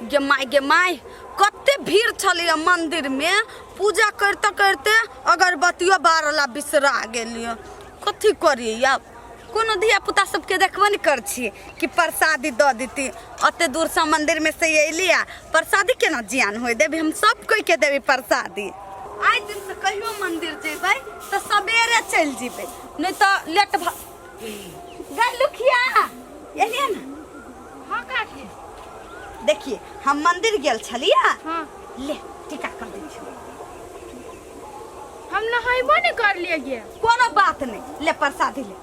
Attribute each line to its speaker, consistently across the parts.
Speaker 1: गे माय, गे माय, कते भीड़ छलैया मंदिर में। पूजा करते करते अगरबत्तियो बारला बिसरा गेलियै। कथी करियै आब? कोनो धिया पुता सबके देखबे नहि कर छियै कि प्रसादी दऽ देती। ओते दूरसँ मंदिर में से अयली आ प्रसादी केना जियान होय देबी? हम सब कोई के देबी प्रसादी। आइ दिन से कहियो मंदिर जेबै तऽ सवेरे चलि जेबै, नहि तऽ लेट भ गै। लुखिया, एलियै ने?
Speaker 2: हाँ काकी।
Speaker 1: देखिए, हम मंदिर गेल छलियै।
Speaker 2: हाँ।
Speaker 1: ले, टीका कर दै छी।
Speaker 2: हम नहेबो नहीं कर लिए गे।
Speaker 1: कोनो बात नहीं, ले प्रसादी ले,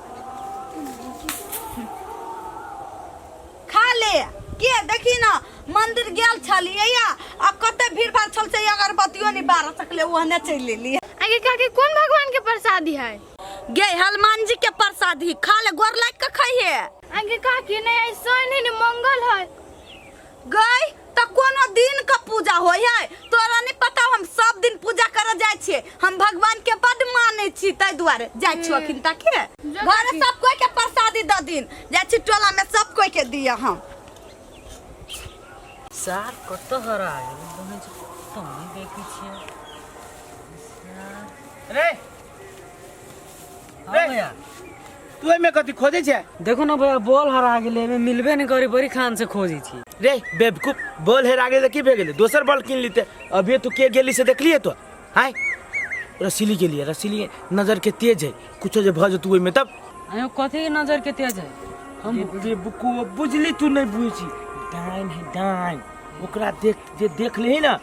Speaker 1: खा ले। के देखी ना, मंदिर गेल छलियै या आ कते भीड़ भाड़ छल से अगरबत्तियो नहीं बारह सकले, ओहने चलि लेलियै।
Speaker 2: आगे काकी, कौन भगवान के प्रसादी है?
Speaker 1: गे, हनुमान जी के प्रसादी, खा ले, गोर लाग के खाइहे।
Speaker 2: आगे काकी, नहीं आई शनि है, नहीं मंगल है।
Speaker 1: गई, तऽ कोनो दिन के पूजा होइ है? तोरा नहीं पता, हम सब दिन पूजा करे जाइ छियै। हम भगवान के बड मानै छी, ताहि दुआरे जाइ छी अखन तक के
Speaker 2: जो
Speaker 1: घरे।
Speaker 2: काकी।
Speaker 1: सब कोई के प्रसादी दऽ दिन, जाइ छी टोला में सब कोई के दिअ हम।
Speaker 3: सार कतऽ हरा गेलै? बहन छै कतऽ नहि देखै छियै सार।
Speaker 4: रे।
Speaker 3: हाँ।
Speaker 4: रे।
Speaker 3: भैया।
Speaker 4: तू एहिमे कथी खोजै छै?
Speaker 3: देखो ना भैया, बॉल हरा गेलै, एहिमे मिलबे नहि करी, बड़ी खान से खोजै छी।
Speaker 4: रे बेवकूफ, बॉल हेरा गेलै तऽ की भए गेलै? दोसर बॉल कीन लीते। अभी तू के गेली से देखलिए तो? हाय, रसीली गेलिए। रसीली नजर के तेज है, कुछो जे भऽ जेतू ओहिमे तब।
Speaker 3: अयो, कथी के नजर के तेज है हम?
Speaker 4: रे बुकू, बुझली तू नहीं बुझै छी। डाइन है डाइन, ओकरा देख जे देख लेही ना,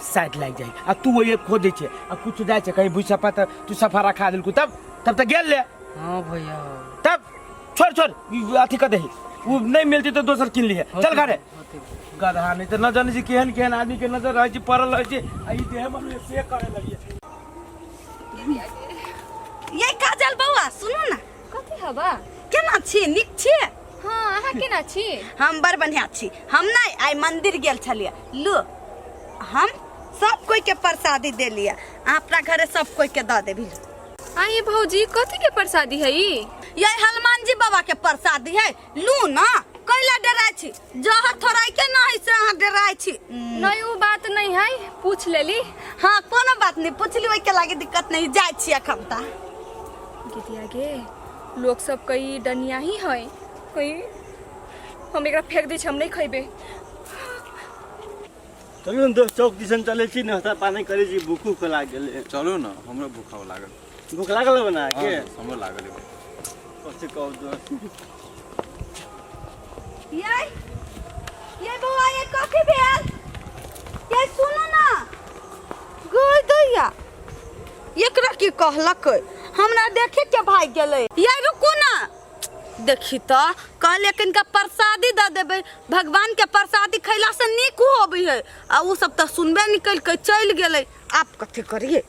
Speaker 4: साइड लागि जाइ। आ तू ओहि खोजै छै आ कुछ जाइ छै कहीं बुझ सफा तऽ तू सफा रखा देलकू, तब तब तऽ गेल ले।
Speaker 3: हाँ भैया।
Speaker 4: तब छोड़ छोड़, ई अथी कर दही, उ नहीं मिलती तो दोसर किन लिए। चल घरे। गधा, नहीं तऽ न जानै छी केहन केहन आदमी के नजर रहै छै, पड़ल रहै छै आ ई देह मनुष्य से करे लगिए।
Speaker 1: ये काजल बौआ, सुनू ना।
Speaker 2: कथी हवा?
Speaker 1: केना छी? नीक छी?
Speaker 2: हाँ, अहाँ केना छी?
Speaker 1: हम बड़ बढ़िया छी। हम नहीं आइ मंदिर गेल छलियै। लो, हम सब कोई के प्रसादी देलियै, अहाँ अपना घरे सब कोई के दऽ देबी।
Speaker 2: आई भौजी, कथी के प्रसादी है ई?
Speaker 1: ये हनुमान जी बाबा के प्रसादी है। लू ना, कैला डराइ छी? जहर थोड़ाई के नहीं से अहाँ डराइ छी।
Speaker 2: नहीं, वो बात नहीं है, पूछ लेली।
Speaker 1: हाँ, कोनो बात नहीं, पूछली ओहि के लागे दिक्कत नहीं। जाइ छी अखन ता।
Speaker 2: गिदिया गे, लोग सब कई डनिया ही है कई। हम एकरा फेंक दै छी, हम नहीं खैबे।
Speaker 5: चलू ने दोस्त, चौक दिसन चलै छी, नाश्ता पानी करै छी, भूख उख लागि गेलै।
Speaker 6: चलू ने, हमरो भूख लागल।
Speaker 5: भूख लागल बना के?
Speaker 6: हाँ, हमरो लागल है।
Speaker 5: कथी कहू दोस्त।
Speaker 1: ये बौआ, ये कथी भेल? ये सुनू ना। गई दैया, एकरा की कहलक? हमरा देखे के भाग गेलै। ये रुकू ना, देखी तऽ कहले किनका प्रसादी दऽ देबै, भगवान के प्रसादी खैला से नीक होबै है, आ ओ सब तऽ सुनबे नहि केलकै, चलि गेलै। आब कथी करियै?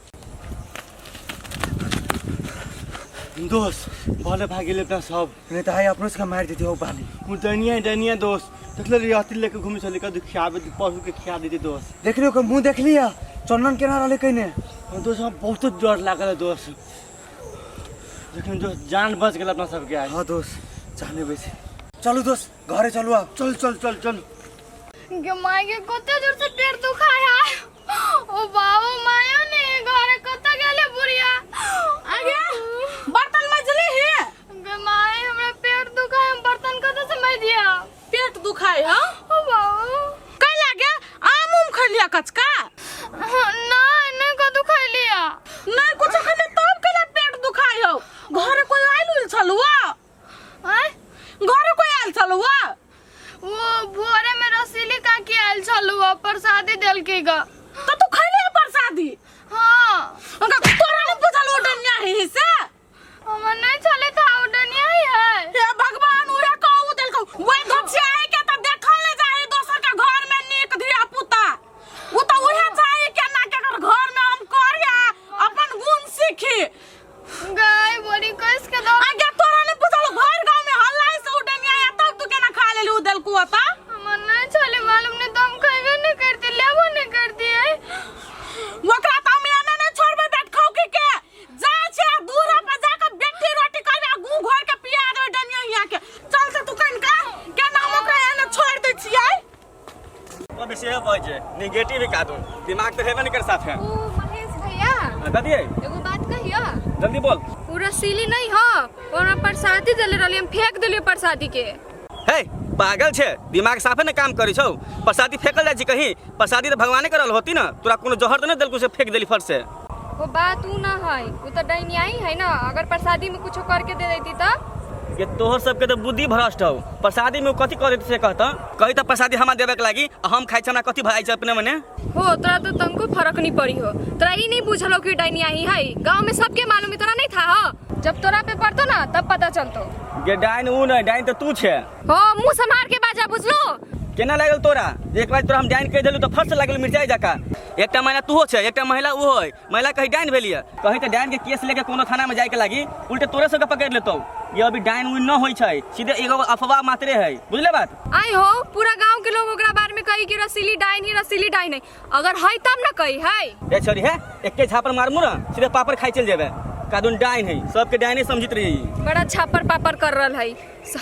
Speaker 5: दोस्त, भले भाग गेलै अपना सब।
Speaker 7: नहीं तो आई अपनो सबके मारि देती हो बाली।
Speaker 5: डनिया डनिया दोस्त, देखले रहियै अथी लेके घुमै छलै, कदू खियाबे पशु के खिया देती दोस्त।
Speaker 7: देख लियो, मुँह देख लिया, चंदन केना रहलै कहिने।
Speaker 5: हाँ दोस्त, हमरा बहुत डर लागल है दोस्त, लेकिन दोस्त, जान बच गेल अपना सबके आइ।
Speaker 7: हाँ दोस्त, जाने बचे। चलू दोस्त, घरे चलू आब।
Speaker 5: चल चल चल चल।
Speaker 2: गे माय गे, कते जोर से पेट दुखाय है। ओ बाबू, मायो ने घरे कत गेले बुढ़िया?
Speaker 1: आगे बर्तन मजली है।
Speaker 2: गे माय, हमरा पेट दुखाय, हम बर्तन कत से मजिया?
Speaker 8: पेट दुखाय है?
Speaker 2: ओ बाबू।
Speaker 8: कै लागे आम उम खलिया कचका?
Speaker 2: ना, नहीं कदू खैलिया।
Speaker 8: नहीं कुछ खलिया, तब कैला पेट दुखाय हो? घरे कोई आइल उइल छलुआ?
Speaker 2: आय?
Speaker 8: घरे कोई आइल छलुआ?
Speaker 2: वो भोरे में रसीली काकी आयल छलुआ, प्रसादी देलकी गा।
Speaker 8: तो तू खैलिया प्रसादी?
Speaker 2: हाँ।
Speaker 8: उनका तोरा नहीं बुझल ओ डनिया है से?
Speaker 2: हमर नहीं छले था, ओ डनिया ही है।
Speaker 8: हे भगवान, उहे कहू देलकौ वही घोचियाए के त देखल नहीं जाए दोसर के घर में नीक धिया पुता। उ त उहे चाहे के ना के अगर घर में हम करिया अपन गुण सीखी।
Speaker 2: गाय बड़ी कस के दो।
Speaker 8: आगे तोरा नहीं बुझल, भर गांव में हल्ला से उ डनिया है, तब तू केना खा लेली उ देलकौ त?
Speaker 2: हमर नहीं छले मालूम, नहीं तो हम खैबे नहीं करती, लेबो नहीं करती।
Speaker 9: बेसी है बज छै निगेटिव ही कादू दिमाग तऽ हेबे नहि कर साफे।
Speaker 2: ओ महेश भैया।
Speaker 9: कथी है?
Speaker 2: एगो बात कहियो।
Speaker 9: जल्दी बोल।
Speaker 2: उ रसीली नहीं हो, ओना प्रसादी देले रहली, हम फेंक देलियो प्रसादी के।
Speaker 9: हे पागल छे, दिमाग साफे ने काम करी छौ। प्रसादी फेकल जाइ छै कहीं? प्रसादी तऽ भगवाने करल होती ना, तोरा कोनो जहर तऽ नहि देलकौ से फेंक देली फट से?
Speaker 2: वो बात उ ना है, उ तो डैनियाई है ना, अगर प्रसादी में कुछो करके दे देती तो।
Speaker 9: ये तोहर सबके तो बुद्धि भ्रष्ट हौ। प्रसादी में उ कथी कर देती से कहता? कही तऽ प्रसादी हमरा देबे के लागी आ हम खाइ छी, हमरा कथी भराइ छै अपने मने?
Speaker 2: हो तोरा तो तनको फर्क नहीं पड़ी हो, तोरा ई नहीं बुझल हो कि डैनियाई है, गांव में सबके मालूम है, तोरा नहीं था हो? जब तोरा पे पड़तो ना तब पता चलतो।
Speaker 9: गे डाइन उ नहीं, डाइन तो तू छे।
Speaker 2: हो मुंह संभार के बाजा बुझलो।
Speaker 9: केना लागल तोरा? एक बार तोरा हम डाइन कहि देलू तऽ फर्स्ट लागल मिरचाई जका। एकटा महिला तूहो छे, एकटा महिला उहो है, महिला कहीं डाइन भेलिए कहीं तऽ डाइन के केस लेके कोनो थाना में जाय के लागी उल्टे तोरे सबके पकड़ लेतौ। ये अभी डाइन उइन न होई छै, सीधे एगो अफवाह मात्रे है, बुझले बात?
Speaker 2: आई हो पूरा गांव के लोग ओकरा बारे में कही कि रसीली डाइन ही, रसीली डाइन है, अगर है तब न कही है।
Speaker 9: ए छोरी है, एके झापर मारमू ना सीधे पापड़ खाई चल जेबे। कादुन डाइन है, सबके डाइने समझित रही।
Speaker 2: बड़ा छापर पापर कर रहल है,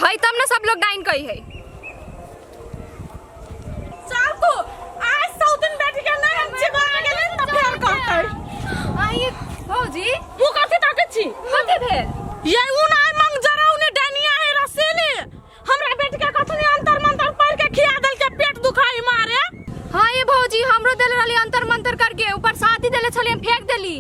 Speaker 2: है तब न सब लोग डाइन कही है।
Speaker 8: चल तू आज 100 दिन बैठ के नहीं हम चिबा गेलै त फेर कहतै।
Speaker 2: आई भौजी
Speaker 8: तू कथी ताकै छी?
Speaker 2: कथी भेल?
Speaker 8: ये उ नहीं मंग जरा उने डनिया है रसीली, हमरा बेटी के कथनी अंतर मंतर पढ़ के खिया देल के पेट दुखाई मारे।
Speaker 2: हां ये भौजी हमरो देले रहली अंतर मंतर करके, ऊपर साथी देले छली, हम फेंक देली।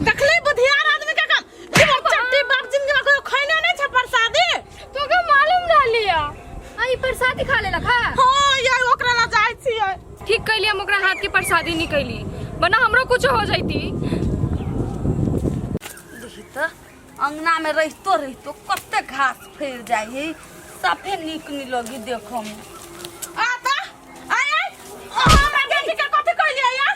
Speaker 8: देखली बुधियार आदमी के काम, जीवन चट्टी बाप जिंदगी में कोई खैने नहीं छे प्रसादी।
Speaker 2: तो के मालूम रहली या आई प्रसादी खा लेलक? हां
Speaker 8: हां ये ओकरा ला जाय छियै।
Speaker 2: ठीक कैली हम ओकरा हाथ के प्रसादी नहीं कैली, वरना हमरो कुछ हो जाती।
Speaker 1: देखी त अंगना में रहितो रहितो कते घास फैल जाय है, साफे नीक नहीं लगी देखो में।
Speaker 8: आता आय आय हमरा बेटी के कथी कहलियै या?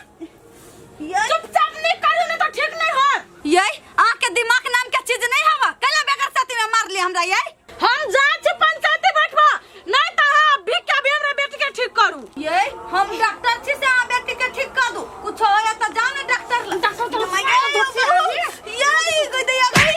Speaker 8: चुपचाप नहीं करू ना तो ठीक नहीं हो।
Speaker 1: ये आँख के दिमाग नाम के चीज नहीं हवा, कैला बेगर साथी में मार लिया हमरा? ये
Speaker 8: हम जा छी पंचायती बैठबा, नहीं तो हाँ भी के भी हमरा बेटी के ठीक करू।
Speaker 1: ये हम डॉक्टर छी से अहाँ बेटी के ठीक कर दू, कुछ होया तो जाओ ना डॉक्टर ल।
Speaker 8: डॉक्टर तो
Speaker 1: ये गई दैया गई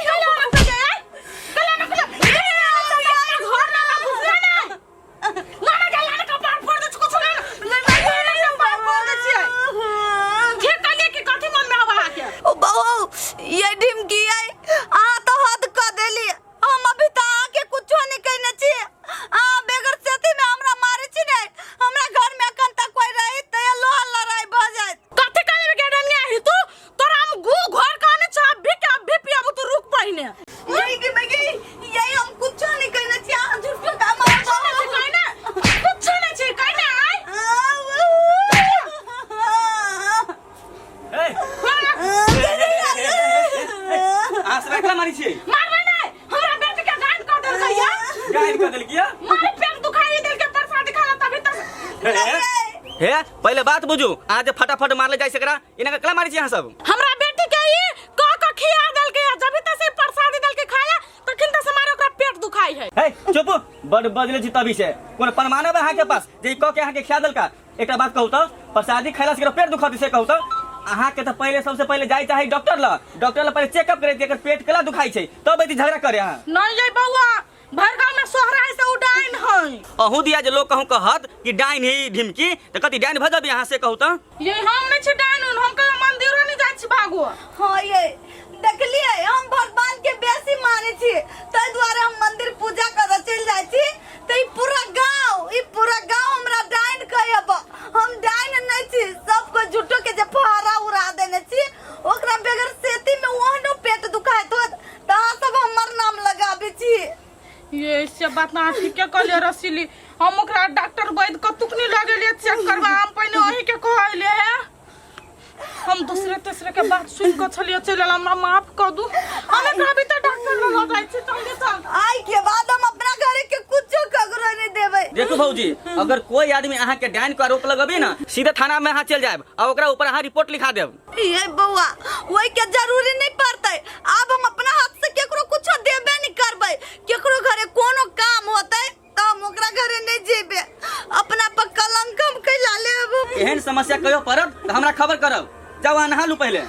Speaker 1: ओ बहू ये ढिमकी आई अहाँ तो हद कऽ देली। हम अभी तऽ अहाँके कुछो नहीं कहने छी, अहाँ बेगर सेती में हमरा मारे छी ने, हमरा घर में अखन तक कोई रही तऽ लोहा लड़ाई भऽ जायत।
Speaker 8: कथी कहले के डनिया ही तू? तोरा हम गु घर कहने छ, अभी के अभी पियाबू, तू रुक पहिने।
Speaker 1: यही की बगी यही हम कुछो नहीं कहने छी, अहाँ झूठो का मार
Speaker 8: कुछो नहीं छी कहने, कुछो नहीं छी कहने आय।
Speaker 9: अहाँ सब एकला मारै छियै?
Speaker 8: मारबै नै, हमरा बेटी के गायब कर देलकै या।
Speaker 9: गायब कर देलकै या?
Speaker 8: मारे पेट दुखाई देलकै प्रसाद खाला तभी तक।
Speaker 9: हे पहिले बात बुझू, अहाँ जे फटाफट मारले जाइ सकरा इना के कला मारै छी अहाँ सब?
Speaker 8: हमरा बेटी के ई क क खिया देलकै या, जभी तक से प्रसाद देलकै खाया तखन तक से मारे ओकरा पेट दुखाई है।
Speaker 9: हे चुप, बड़ बजले छी तभी से। कोनो प्रमाण है अहाँ के पास जे ई क के अहाँ के खिया देलका? एकटा बात कहू तऽ, प्रसादी खैला से पेट दुखत से कहू तऽ? अहाँ के तऽ पहिले सबसे पहिले जाय चाही डॉक्टर ल, डॉक्टर ल पहिले चेकअप करे एकर पेट केला दुखाई छै, तब एती झगड़ा करे अहाँ।
Speaker 8: नहीं ये बउआ, भर गांव में सोहरा है से उ डाइन है।
Speaker 9: अहूँ दिया जे लोग कहूँ कहत कि डाइन ही ढिमकी तऽ कथी डाइन भऽ जबी अहाँ से कहू तऽ?
Speaker 8: ये हम नहीं छी डाइन उन, हम कहियो मंदिरो नहीं जाय छी भागो।
Speaker 1: हाँ ये देखलिए हम भगवान के बेसी माने छी, ताहि दुआरे हम मंदिर पूजा करऽ चलि जाइ छी, तऽ ई पूरा गांव, ई पूरा गांव हमरा डाइन कहब। हम डाइन नहीं छी, सबको झूठो के जे फहरा उड़ा देने छी, ओकरा बगैर सेती में ओहनो पेट दुखाइत होत तऽ अहाँ सब हमर नाम लगाबै छी।
Speaker 8: ये से बात ना ठीके कहलिए रसीली, हम ओकरा डॉक्टर वैद्य कतुक नहीं लगेलिए चेक करबा, हम पहिने ओही के कहलिए है। हम दूसरे तीसरे के बात सुन के छलिए चलि एल, हमरा माफ कर दू। हम एकरा अभी तऽ डॉक्टर लग लऽ जाइ छी, जल्दी चल।
Speaker 1: आइ के बाद हम अपना घरे के कुछो ककरो नहीं देबै।
Speaker 9: देखू भौजी, अगर कोई आदमी अहाँ के डाइन के आरोप लगबी ना, सीधे थाना में अहाँ चलि जायब आ ओकरा ऊपर अहाँ रिपोर्ट लिखा देब।
Speaker 1: ये बौआ, ओहि के जरूरी नहीं पड़तै, आब हम अपना हाथ से केकरो कुछो देबे नहीं करबै। केकरो घरे कोनो काम होतै तऽ हम ओकरा घरे नहीं जेबे, अपना पर कलंक हम कैला लेब।
Speaker 9: एहन समस्या कहियो पड़त तऽ हमरा खबर करब। जाउ अहाँ नहा लू पहिले।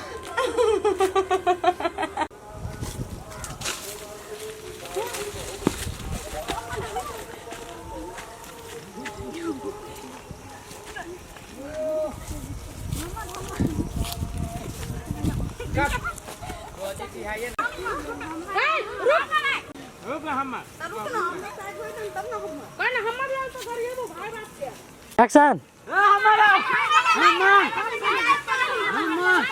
Speaker 8: ए रुक
Speaker 4: रुक हमर।
Speaker 1: रुक ना, हमरा साइड होय तब ना हम।
Speaker 8: कौन हमर लाल तो गरिएबो भाई बाप के।
Speaker 3: एक्शन।
Speaker 4: हमारा।
Speaker 1: हमर।